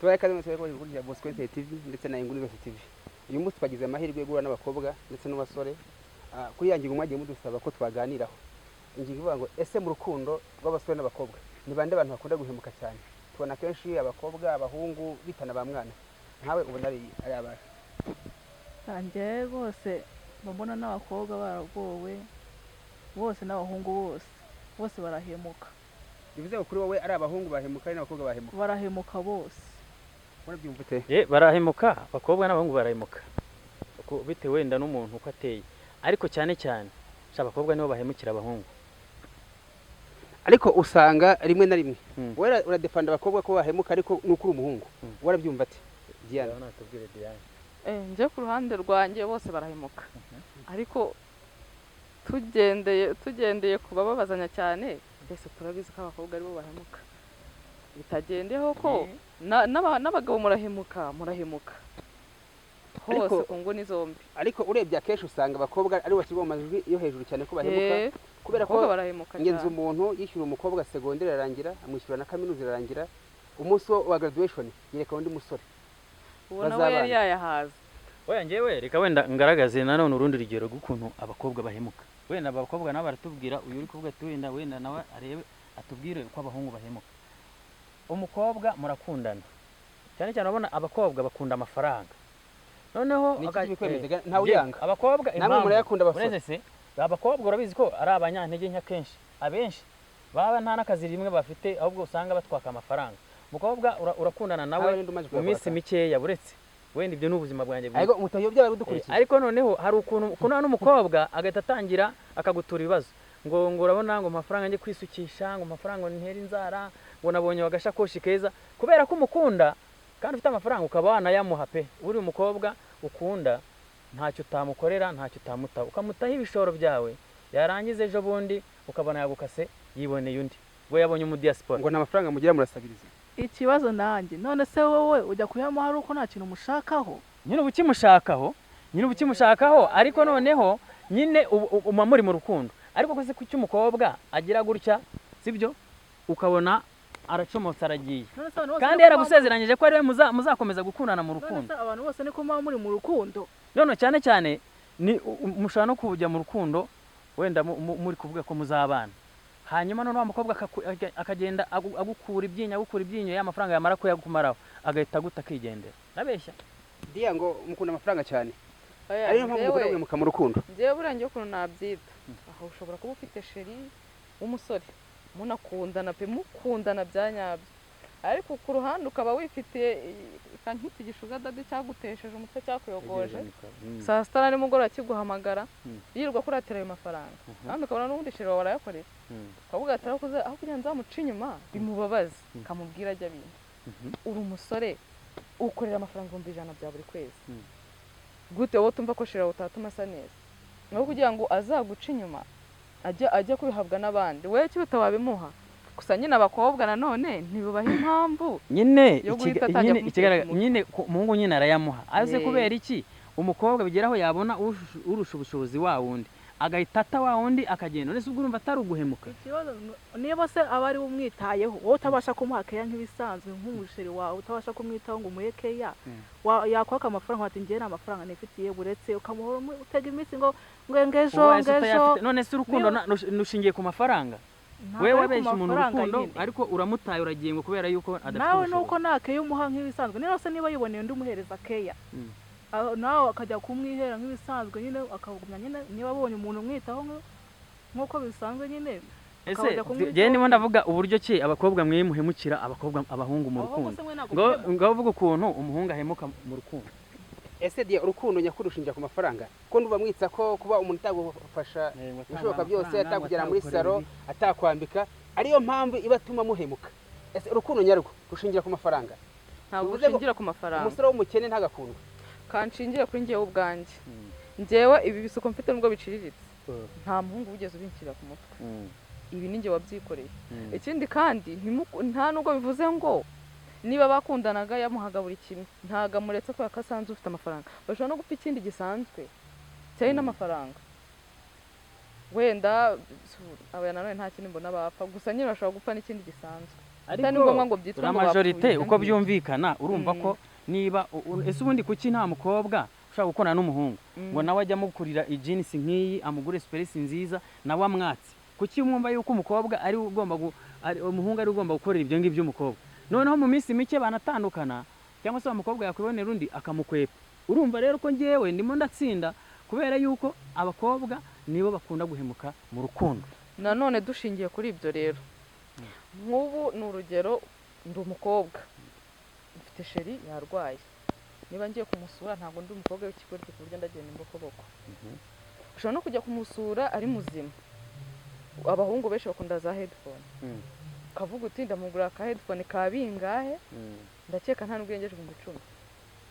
Tubaye ikaze mwese kuri gukurikira Bosco Internet TV ndetse na Inguni Zose TV. Uyu munsi twagize amahirwe yo guhura n'abakobwa ndetse n'abasore. Kuri ya ngingo mwagiye mudusaba ko twaganiraho. Ingingo ivuga ngo: ese mu rukundo rw'abasore n'abakobwa ni bande abantu bakunda guhemuka cyane? Tubona kenshi abakobwa, abahungu bitana ba mwana. Nkawe ubona ari abahe? Njye bose mbona, n'abakobwa baragowe bose, n'abahungu bose, bose barahemuka. Bivuze ngo kuri wowe ari abahungu bahemuka, ari n'abakobwa bahemuka? Barahemuka bose. Urabyumva ute? Barahemuka, abakobwa n'abahungu barahemuka. Bitewe wenda n'umuntu uko ateye, ariko cyane cyane sha abakobwa nibo bahemukira abahungu. Ariko usanga rimwe na rimwe wowe uradefanda abakobwa ko bahemuka, ariko nuko uri umuhungu. Warabyumva ate, Diane? Natubwire, Diane. Njye ku ruhande rwanjye bose barahemuka, ariko tugendeye ku bababazanya cyane, twese turabizi ko abakobwa aribo bahemuka. Bitagendeho ko n'abagabo murahemuka hose ku nguni zombi. Ariko urebye akenshi usanga abakobwa ari bashyirwa mu majwi yo hejuru cyane ko bahemuka, kubera ko abakobwa barahemuka ngenzi cyane. Umuntu yishyura umukobwa segonderi irarangira, amwishyura na kaminuza irarangira, umunsi wa graduation yereka undi musore Uwo nawe yari bazabana. yayahaze. Oya, njyewe reka wenda ngaragaze nanone urundi rugero rw'ukuntu abakobwa bahemuka. Wenda abakobwa nabo baratubwira, uyu uri kuvuga ati wenda nawe arebe atubwire uko abahungu bahemuka. Umukobwa murakundana, cyane cyane urabona abakobwa bakunda amafaranga, noneho Ni iki kibikwemeza? Ntawe njye, uyanga. Abakobwa Namwe impamvu murayakunda abasore. Uretse se abakobwa urabizi ko ari abanyantege nke, akenshi abenshi baba nta n'akazi rimwe bafite, ahubwo usanga batwaka amafaranga. Umukobwa urakundana nawe Nawe ninde umaze mu minsi kuyakora? mikeya, buretse wenda ibyo ni ubuzima bwanjye bwite. Ariko mutahiyo byaba bidukurikiye. Ariko noneho hari ukuntu ukundana n'umukobwa agahita atangira akagutura ibibazo, ngo urabona ngo amafaranga njye kwisukisha, ngo amafaranga ngo ntere inzara, ngo nabonye agashakoshi keza. Kubera ko umukunda kandi ufite amafaranga, ukaba wanayamuha pe. Uri umukobwa ukunda, ntacyo utamukorera, ntacyo utamutaho, ukamutaho ibishoro byawe, yarangiza ejo bundi ukabona yagukase, yiboneye undi, ngo yabonye umudiaspora. Ngo nta mafaranga mugira, murasabiriza. Ikibazo nanjye, none se wowe ujya kuyamuha ari uko nta kintu umushakaho? Nyine uba ukimushakaho, nyine uba ukimushakaho, ariko noneho nyine uba muri mu rukundo. Ariko ko se kuki umukobwa agira gutya, sibyo, ukabona aracomotse, aragiye, None se abantu bose kandi niko yaragusezeranyije ko ariwe muzakomeza gukundana mu None rukundo? se abantu bose niko muba muri mu rukundo? None cyane cyane ni mushobora no kujya mu rukundo wenda muri kuvuga ko muzabana, hanyuma noneho wa mukobwa akagenda agukura ibyinyo, agukura ibyinyo, ya mafaranga yamara kuyakumaraho agahita aguta akigendera. Nabeshya? Diya, ngo mukunda amafaranga cyane, Oya, ariyo mpamvu mukunda guhemuka mu rukundo. Njyewe buriya njyewe ukuntu nabyita, aho ushobora kuba ufite chéri w'umusore, munakundana pe, mukundana bya nyabyo, ariko ku ruhande ukaba wifitiye nk'iki gisugar daddy cyagutesheje umutwe, cyakuyogoje, saa sita na nimugoroba kiguhamagara, yirirwa kuratira ayo mafaranga, kandi ukabona n'ubundi chéri wawe arayakorera, ukavuga ati aho kugira ngo nzamuce inyuma bimubabaze, kamubwira ajya bintu. Uri umusore ukorera amafaranga 100,000 bya buri kwezi, gute wowe utumva ko chéri wawe utatuma asa neza? Naho kugira ngo azaguce inyuma ajye kubihabwa n'abandi, wowe kiruta wabimuha. Gusa nyine abakobwa nanone ntibubaha impamvu nyine yo guhita atangira nyine kumutesha ikigaragara umutwe. Nyine umuhungu nyine arayamuha aze kubera iki? Umukobwa bigeraho yabona urusha ubushobozi wa wundi, agahita ata wa wundi akagenda. Uretse ubwo urumva atari uguhemuka? Ikibazo niba se aba ari we umwitayeho, wowe utabasha kumuha keya nk'ibisanzwe, nk'umuchéri wawe utabasha kumwitaho ngo umuhe keya, yakwaka amafaranga ati: "Njyewe nta mafaranga nifitiye," buretse ukamuhora utega iminsi ngo ngejo Ubaye se ngejo. utayafite? None se urukundo rushingiye ku mafaranga? Ntabwo Wewe ari ku wabeshye umuntu mafaranga urukundo, nyine. ariko uramutaye, uragiye, ngo kubera yuko adafite Nawe ubushobozi. nuko nta keya umuha nk'ibisanzwe, niba se niba yiboneye undi umuhereza keya, nawe akajya kumwihera nk'ibisanzwe nyine, akagumya nyine, niba abonye umuntu umwitaho nk'uko bisanzwe nyine, Ese akajya kumwitaho. Njyewe ndimo ndavuga uburyo ki abakobwa mwe muhemukira abakobwa, abahungu mu Abahungu rukundo. se mwe ntabwo Ngo muhemuka? ngo uvuga ukuntu umuhungu ahemuka mu rukundo. Ese Diya, urukundo nyakuri rushingira ku mafaranga? Ko ndumva mwitsa ko kuba umuntu atagufasha ibishoboka byose, atakugera muri salon, atakwambika, ariyo mpamvu iba atuma muhemuka. Ese urukundo nyarwo rushingira ku mafaranga? Ntabwo Bivuze ngo ushingira ku mafaranga. umusore w'umukene ntagakundwe? Kanshingiye kuri njyewe ubwanjye, njyewe ibi bisuko mfite nubwo biciriritse, nta muhungu wigeze ubinshyira ku mutwe. Ibi ni njye wabyikoreye. Ikindi kandi nta nubwo bivuze ngo niba bakundanaga yamuhaga buri kimwe, ntabwo amuretse kubera ko asanzwe ufite amafaranga. Bashobora no gupfa ikindi gisanzwe cyari n'amafaranga wenda. Aba nanone nta kindi mbona bapfa, gusa nyine bashobora gupfa n'ikindi gisanzwe. Atari ngombwa ngo byitwe la ngo majorité bapfuye. Uko byumvikana, urumva ko niba ese ubundi kuki nta mukobwa ushobora gukorana n'umuhungu ngo nawe ajye amukurira ijinisi nk'iyi, amugure supuresi nziza, nawe amwatse? Kuki mwumva yuko umukobwa ari we ugomba umuhungu ari we ugomba gukorera ibyo ngibyo umukobwa, noneho mu minsi mike banatandukana, cyangwa se wa mukobwa yakwibonera undi akamukwepa? Urumva rero ko ngewe ndimo ndatsinda kubera yuko abakobwa nibo bakunda guhemuka mu rukundo. Nanone dushingiye kuri ibyo rero, nk'ubu ni urugero, ndi umukobwa mfite chéri yarwaye, niba ngiye kumusura ntabwo ndi umukobwa w'ikigoryi ku buryo ndagenda imbokoboko. Ushobora no kujya kumusura ari muzima. Abahungu benshi bakunda za headphone, ukavuga uti ndamugurira aka headphone ka bingahe, ndakeka nta nubwo yengeje 10,000,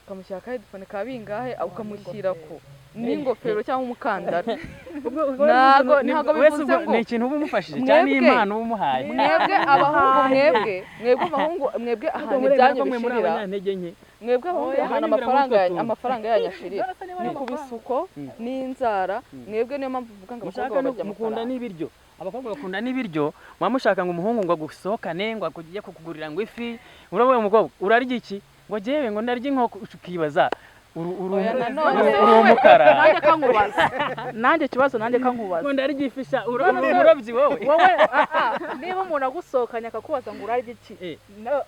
ukamushyira aka headphone ka bingahe, ukamushyira ku n'ingofero cyangwa umukandara. Ntabwo Wese bivuze ubwo ngo ni ikintu uba umufashije cyangwa ni impano uba umuhaye? Mwebwe abahungu, mwebwe abahungu, mwebwe ahantu Muremera ibyanyu ko mwe muri bishirira, abanyantege nke. Mwebwe abahungu Oya, ahantu nyumvira muri amafaranga utwo yanyu tuntu. Amafaranga yanyu ashirira None se niba ari ni ku amafaranga? bisuko n'inzara. Mwebwe niyo mpamvu uvuga ngo Mushaka abakobwa no barya mukunda amafaranga. n'ibiryo, abakobwa bakunda n'ibiryo. Muba mushaka ngo umuhungu ngo agusohokane, ngo akujye kukugurira ngo ifi. Uravuga umukobwa urarya iki? Ngo jyewe ngo ndarya inkoko. Ukibaza Oya, nanone uri se umukara. Nanjye kankubaza, nanjye ikibazo, nanjye kankubaza. Ngo ndarya ifi sha, uri umurobyi wowe? Wowe niba umuntu agusohokanye akakubaza ngo urarya iki,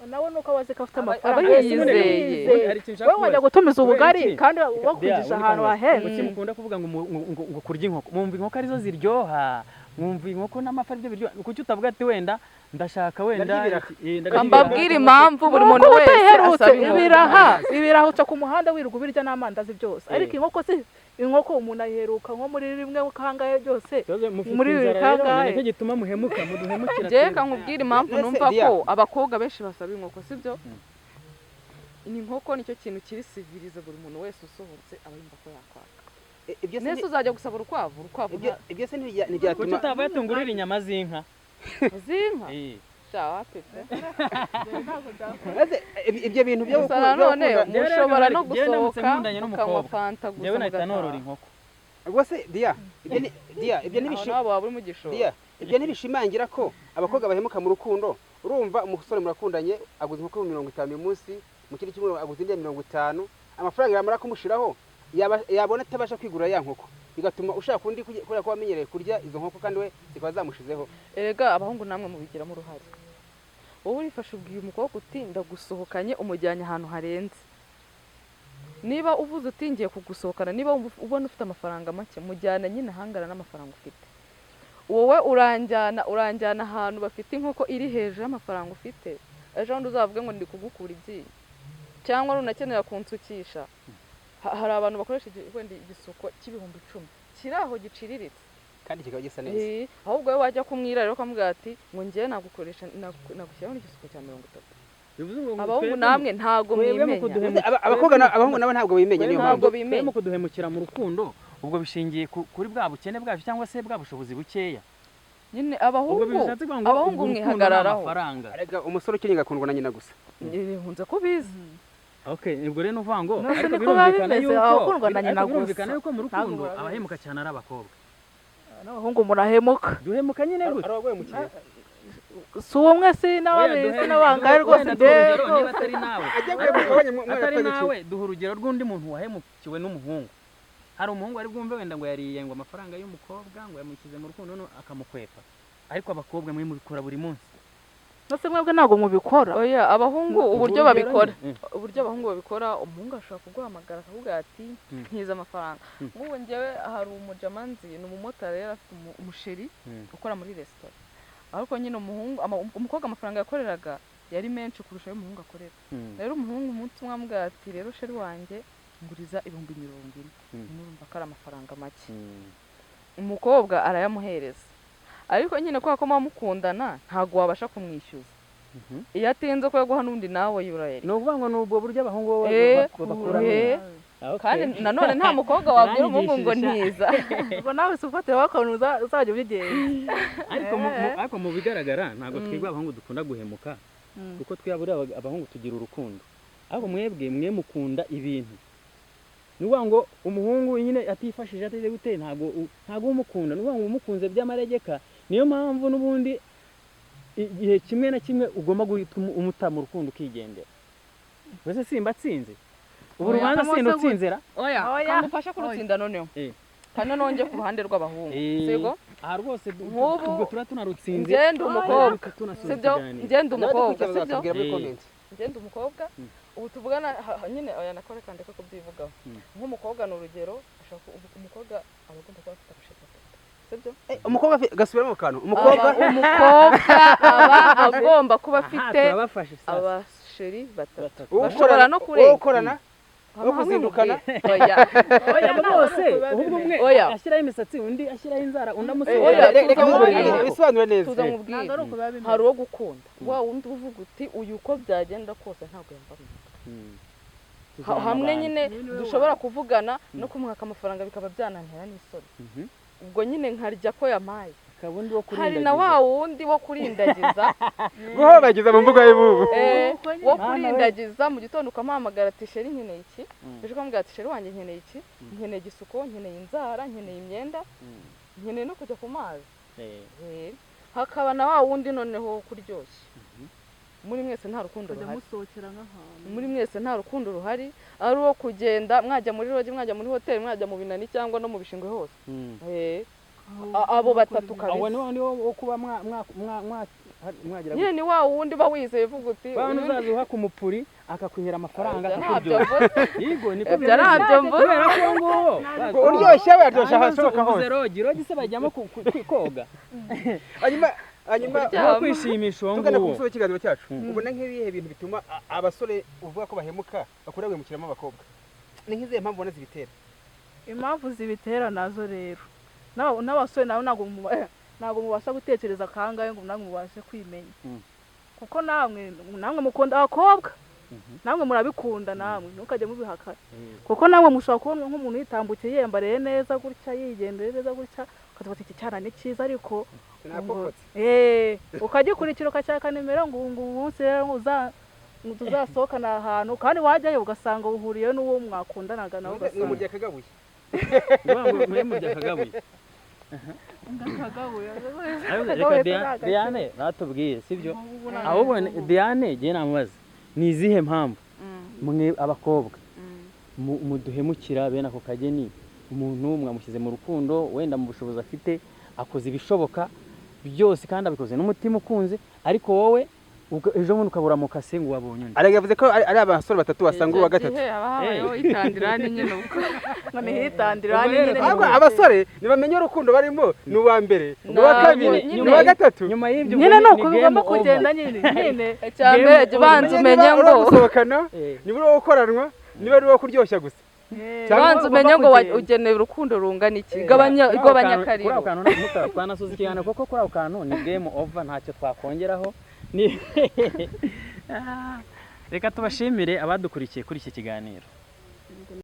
nawe nuko aba azi ko afite amafaranga. Aba yiyizeye. Ubundi hari ikintu nshaka Wowe wajya kubaza. gutumiza Kubera ubugari iki? kandi Dea, bakwinjije ubundi ahantu kankubaza. hahenze. Kuki mukunda kuvuga ngo kurya inkoko? Mwumva inkoko arizo ziryoha, mwumva inkoko n'amafi aribyo biryoha. Kuki utavuga ati wenda ndashaka wenda Ndarya ibiraha. Ndarya Mbabwire impamvu buri Nuko muntu wese utayiherutse asaba inkoko. Ibiraha uca ku muhanda wirirwa ubirya n'amandazi byose, ariko inkoko si inkoko umuntu ayiheruka nko muri rimwe kangahe byose. Ikibazo mufite Muri inzara bibiri rero, kangahe? nicyo gituma muhemuka, muduhemukira Njyewe twebwe. kankubwira impamvu Mbese, numva Dia. ko abakobwa benshi basaba inkoko, sibyo? Ni inkoko nicyo kintu kiri civilisé, buri muntu wese usohotse aba yumva ko yakwaka. Ibyo se Nese uzajya gusaba urukwavu? Urukwavu ibyo se Kuki ntibyatuma utava yatungurira inyama z'inka? Z'inka? Sha, wapi pe. Maze ibyo bintu byo Gusa byo nanone gukunda. Njyewe rero mushobora no njyewe ndamutse gusohoka nkundanye mukanywa n'umukobwa, fanta gusa njyewe nahita norora mugataha. inkoko. Ubwo se Dia, ibyo ni Dia, ibyo Aho ntibishi nawe waba uri mu gishoro. Dia, ibyo ntibishimangira ko abakobwa bahemuka mu rukundo? Urumva umusore murakundanye, aguze inkoko 50 uyu munsi, mu kindi cyumweru aguze indi ya 50, amafaranga yamara kumushiraho, yabona atabasha kwigurira ya nkoko, bigatuma ushaka undi kubera ko wamenyereye kurya izo nkoko kandi we zikaba zamushizeho. Erega abahungu namwe mubigiramo uruhare. Wowe urifashe ubwiye umukobwa uti ndagusohokanye, umujyanye ahantu harenze. Niba uvuze uti ngiye kugusohokana, niba ubona ufite amafaranga make, mujyana nyine ahangana n'amafaranga ufite. Wowe uranjyana ahantu bafite inkoko iri hejuru y'amafaranga ufite, ejo bundi uzavuge ngo ndi kugukura ibyinyo, cyangwa nunakenera kunsukisha. Hari abantu bakoresha wenda igisuko cy'10,000 kiri aho giciriritse kandi kikaba gisa neza. Ahubwo wowe wajya kumwira rero ukamubwira ati ngo njyewe nagukoresha nagushyiraho n'igisuko cya 30. Bivuze ngo Abahungu twebwe namwe ntabwo twebwe mu mwimenya. kuduhemukira- Abakobwa abahungu nabo ntabwo bimenya, niyo Ntabwo mpamvu. bimenya. Twebwe mu kuduhemukira mu rukundo, ubwo bishingiye kuri bwa bukene bwacu cyangwa se bwa bushobozi bukeya. Nyine Ubwo abahungu bishatse kuvuga ngo abahungu ubwo urukundo ni mwihagararaho. amafaranga. Erega umusore ukiri agakundwa na nyina gusa. Nkunze kubizi. Okay, ubwo rero ni ukuvuga ngo None se ariko niko biba birumvikana bimeze, yuko abakundwa na nyina ariko birumvikana gusa. yuko mu Ntabwo rukundo biba bimeze. abahemuka cyane ari abakobwa. N'abahungu murahemuka. Duhemuka nyine gute? Hari abaguhemukiye? Si umwe, si n'ababiri, si n'abangahe rwose. Wenda duha Njyewe urugero niba rwose. atari nawe. Ajya guhemuka abonye Atari mwarakoze iki? nawe, duha urugero rw'undi muntu wahemukiwe n'umuhungu. Hari umuhungu ari bwumve wenda ngo yariye ngo amafaranga y'umukobwa, ngo yamushyize mu rukundo none akamukwepa, ariko abakobwa mwe mubikora buri munsi. Nose mwebwe ntabwo mubikora? Oya, abahungu uburyo Urugero babikora, nyine. uburyo abahungu babikora, umuhungu ashobora kuguhamagara akavuga ati ntiza amafaranga. Nk'ubu njyewe hari umujama nzi, ni umumotari, yari afite umusheri ukora muri resitora, ariko nyine umuhungu umukobwa amafaranga yakoreraga yari menshi kurusha ayo umuhungu akorera. Rero umuhungu umunsi umwe amubwira ati rero chéri wanjye, nguriza 40,000. Murumva ko ari amafaranga make. Umukobwa arayamuhereza, ariko nyine kubera ko muba mukundana ntabwo wabasha kumwishyuza. Iyo atinze kuyaguha n'undi nawe yurayeri. Ni ukuvuga ngo ni ubwo buryo abahungu bo bakuramo. Okay. Kandi nanone nta mukobwa wabwira umuhungu ngo Uranyigishije. ntiza. Ubwo nawe si ufatira wakantu uzajya ubigenza. Ariko ariko mu bigaragara ntabwo twebwe abahungu dukunda guhemuka, kuko twebwe abahungu tugira urukundo, ariko mwebwe mwe mukunda ibintu. Ni ukuvuga ngo umuhungu nyine atifashije ateze gute, ntabwo umukunda, ni ukuvuga ngo umukunze by'amaregeka. Niyo mpamvu n'ubundi Igihe kimwe na kimwe ugomba guhita umuta mu rukundo ukigendera. Mbese simba atsinze ubu Oya. rubanza Cyangwa sinda se gute? utsinzera. Oya, Oya. kamufasha kurutsinda noneho. Kandi noneho njye ku ruhande rw'abahungu, sibwo? Aha rwose Nk'ubu ubwo tuba tunarutsinze. Ngenda umukobwa, tunasoza sibyo? ikiganiro. Ngenda umukobwa, N'abadukurikira sibyo? bazatubwira muri comment. Ngenda umukobwa ubu tuvugana nyine, oya, nakore kandi ko kubyivugaho. Nk'umukobwa ni urugero, ashobora umukobwa aba agomba kuba afite abasheri batatu, sibyo? Umukobwa gasubiramo mu kantu umukobwa. Umukobwa aba agomba kuba Aha, afite turabafashe sasa. abasheri batatu, Batatu. Uwo bashobora gukorana- no kurenga. uwo gukorana, Hamwe uwo kuzindukana. mubwire. Oya. Oya, bose ahubwo umwe Oya. ashyiraho imisatsi, undi ashyiraho inzara, undi Eh, amusohora. Oya, reka tuza mubwire, mubwire. bisobanure neza. Tuza Ntabwo ari mubwire. uko biba bimeze. Hari uwo gukunda, wa wundi uvuga uti uyu uko byagenda kose ntabwo yumva mu mutwe. Hamwe nyine Nyine we dushobora kuvugana no kumuhaka amafaranga bikaba byanantera n'isoni, ubwo nyine nkarya ko yampaye. Akaba undi wo Hari na wa wundi wo kurindagiza. Guhobagiza mu mbuga y'ububu. Uko nyine. Wo Mwana we. kurindagiza, mu gitondo ukamuhamagara ati chéri nkeneye iki, ejo ukamubwira ati chéri wanjye nkeneye iki, nkeneye igisuko, nkeneye inzara, nkeneye imyenda, nkeneye no kujya ku mazi. Hakaba na wa wundi noneho wo kuryoshya. Muri mwese nta rukundo Ukajya ruhari. musohokera nk'ahantu. Muri mwese nta rukundo ruhari, ari uwo kugenda mwajya muri lodge, mwajya muri hoteli, mwajya mu binani cyangwa no mu bishingwe hose. Abo batatu Aho kabisa. ni wa wundi wo kuba mwagira Nyine ni wa wundi uba wizeye uvuga uti wa wundi uyu uzaza uhaka umupuri akakwihera amafaranga Ibyo ntabyo akakuryoshya. mvuze. Yego, niko Ibyo bimeze. ntabyo mvuze. Kubera ko uwo nguwo Uryoshya we aryoshya ahashoboka uvuze hose. lodge, lodge se bajyamo koga? Hanyuma Kuryama. Wo kwishimisha uwo tugana ku nguwo. musozo w'ikiganiro cyacu, ubona nk'ibihe bintu bituma abasore uvuga ko bahemuka bakunda guhemukiramo abakobwa? Ni nk'izihe mpamvu ubona zibitera? Impamvu zibitera nazo rero, n'abasore nabo ntabwo mubasha gutekereza kangahe ngo namwe mubashe kwimenya, kuko namwe mukunda abakobwa, namwe murabikunda, namwe ntukajye mubihakana, kuko namwe mushobora kubona nk'umuntu yitambukiye yiyambariye neza gutya, yigendeye neza gutya, ukavuga uti iki cyana ni cyiza, ariko Sinakokotse. Ukagikurikira ukacyaka nimero ngo uyu munsi rero ngo tuzasohokana ahantu, kandi wajyayo ugasanga uhuriye n'uwo mwakundanaga nawe. Mwe Ugasanga murya akagabuye. Ngo mwe murya akagabuye. Akagabuye. Ariko reka Diane natubwiye, sibyo? Ahubwo Diane jye namubaza ni izihe mpamvu mwe abakobwa muduhemukira bene ako kageni? Umuntu mwamushyize mu rukundo, wenda mu bushobozi afite akoze ibishoboka byose kandi abikoze n'umutima ukunze, ariko wowe ejo bundi ukabura mukase ngo wabonye undi. Arega yavuze ko ari abasore batatu wasanga uwa gatatu. Gihe haba habayeho itandira ni nyine ubwo. Ngo nihitandira Ubwo rero nyine. Ahubwo abasore ntibamenye urukundo barimo, ni uwa mbere, ni uwa Ntabwo kabiri, nyine- ni uwa gatatu. Nyuma y'ibyo Nyine ubwo ni uko game bigomba over. kugenda nyine. Icya mbere jya ubanza Umenye umenye niba uri ngo uwo gusohokana, niba uri uwo gukoranwa, niba ari uwo kuryoshya gusa. Cyangwa ubanza umenye ngo kugenda. Ugeneye urukundo rungana iki, gabanya Kuri ako gabanya kantu- kuri akariro. ako kantu twanasoza ikiganiro, kuko kuri ako kantu ni game over, ntacyo twakongeraho. Reka tubashimire abadukurikiye kuri iki kiganiro.